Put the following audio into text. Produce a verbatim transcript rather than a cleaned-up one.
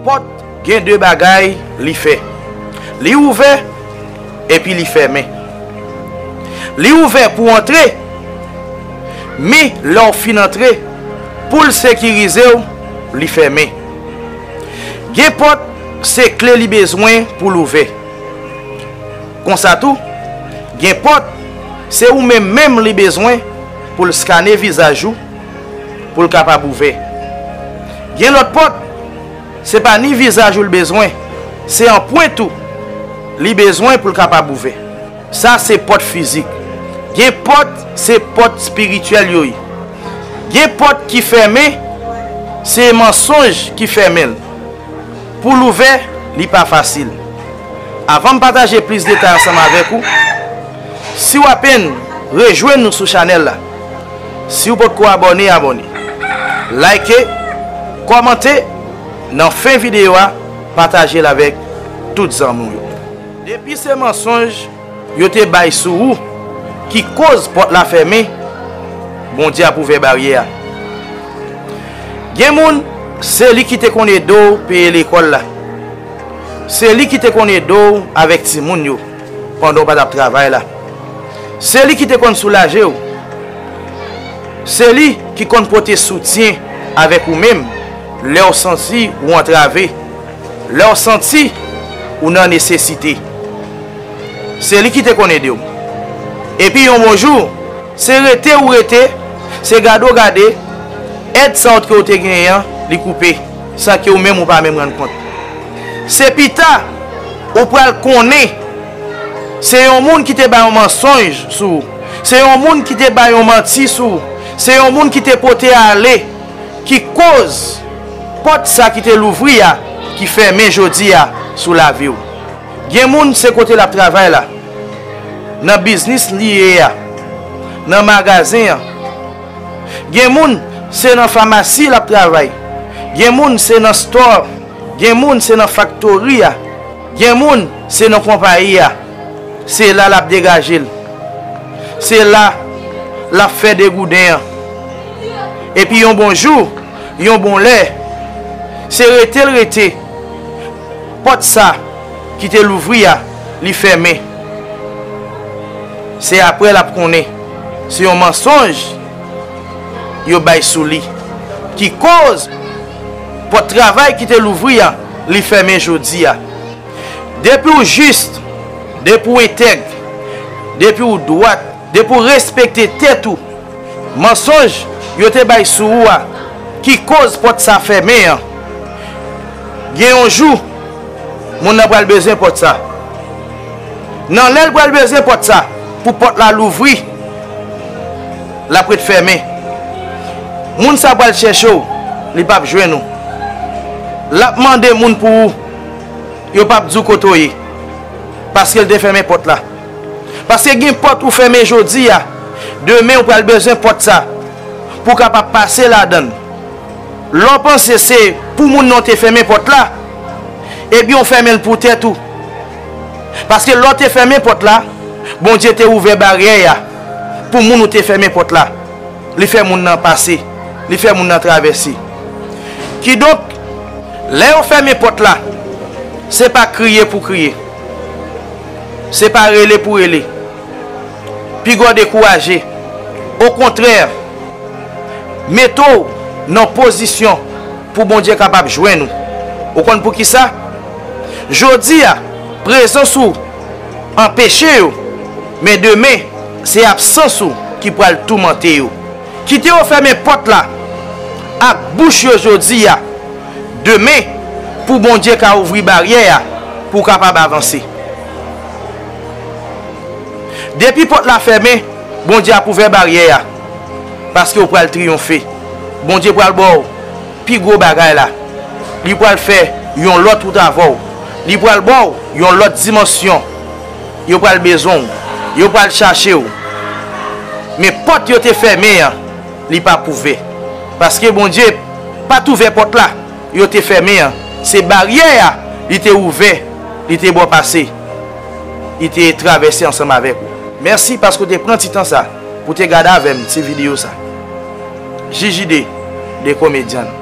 Pòt gen de bagay li fè. Li ouvè epi li fèmen. Li ouvè pou w antre, men lè w fin antre, pou l sekirize w, li fèmen. Gen pòt, se kle li bezwen pou l ouvè. Konsa tou, gen pòt, se ou menm menm li bezwen pou l skane vizaj ou, pou l kapab ouvè. Gen lòt pòt, se pa ni vizaj ou l bezwen, se anprent ou li bezwen pou l kapab ouvè. Sa se pòt fizik. Gen pòt, se pòt espirityèl yo ye. Gen pòt ki fèmen, se mansonj ki fèmen l. Pou l ouvè, li pa fasil. Avan m pataje plis detay ansanm avèk ou, si w apenn rejwenn nou sou chanèl la, si w potko abòne, abòne. Like, kòmante, nan fen videyo a, pataje l avèk tout zanmi w yo. Depi se mansonj yo te bay sou ou ki koz pòt la fèmen, Bondye ap ouvè baryè a. Gen moun, se li ki te konn ede w peye lekòl la. Se li ki te konn ede w avèk timoun yo pandan w pa t ap travay la. Se li ki te konn soulaje w. Se li ki konn pote soutyen avèk ou menm lè w santi ou antrave, lè w santi ou nan nesesite. Se li ki te konn ede w. Epi yon bon jou, se rete ou rete, se gade w gade, èd sa w ke w te genyen an, li koupe, san ke ou menm ou pa menm rann kont. Se pita, ou pral konnen, se yon moun ki te bay yon mansonj sou ou, se yon moun ki te bay yon manti sou ou, se yon moun ki te pote ale, ki koz pòt sa ki te louvri a, ki fèmen jodi a sou lavi w. Gen moun se kote l ap travay la, nan biznis li ye a, nan magazen an. Gen moun se nan famasi l ap travay. Gen moun se nan store. Gen moun se nan faktori a. Gen moun se nan konpayi a. Se la l ap degaje l. Se la l ap fè degouden an. Epi yon bon jou, yon bon lè, se rete l rete. Pòt sa ki te louvri a, li fèmen. Se apre l ap konnen se yon mansonj yo bay sou li ki koz pòt travay ki te louvri a, li fèmen jodi a. Depi w jis, depi w entèg, depi w dwat, depi w respekte tèt ou, mansonj yo te bay sou ou a, ki koz pòt sa fèmen an, gen yon jou, moun nan pral bezwen pòt sa. Nan lè l pral bezwen pòt sa, pou pòt la louvri, l ap ret fèmen. Moun sa pral chèche w, li p ap jwenn ou. L ap mande moun pou ou, yo p ap di w kote w ye, paske l te fèmen pòt la. Paske gen pòt ou fèmen jodi a, demen ou pral bezwen pòt sa pou w kapab pase ladan l. Lè w panse se pou moun nan w te fèmen pòt la, ebyen w fèmen l pou tèt ou. Paske lè w te fèmen pòt la, Bondye te ouvè baryè a pou moun ou te fèmen pòt la. Li fè moun nan pase, li fè moun nan travèse. Kidonk, lè yo fèmen pòt la, se pa kriye pou kriye, se pa rele pou rele. Piga w dekouraje. Okontrè, mete w nan pozisyon pou Bondye kapab jwenn ou. Ou konn poukisa? Jodi a, prezans ou anpeche yo, men demen, se absans ou ki pral toumante yo. Kite yo fèmen pòt la ak bouch yo jodi a, demen, pou Bondye ka ouvri baryè a, pou w kapab avanse. Depi pòt la fèmen, Bondye ap ouvè baryè a, paske w pral triyonfe. Bondye pral ba w pi gwo bagay la. Li pral fè yon lòt wout avè w. Li pral ba w yon lòt dimansyon. Yo pral bezwen w. Yo pral chache w. Men pòt yo te fèmen an, li p ap ouvè. Paske Bondye pa t ouvè pòt la yo te fèmen an. Se baryè a li te ouvè, li te ba w pase, li te travèse ansanm avèk ou. Mèsi paske w te pran ti tan sa pou w te gade avè m ti videyo sa. J J D, de komedyan.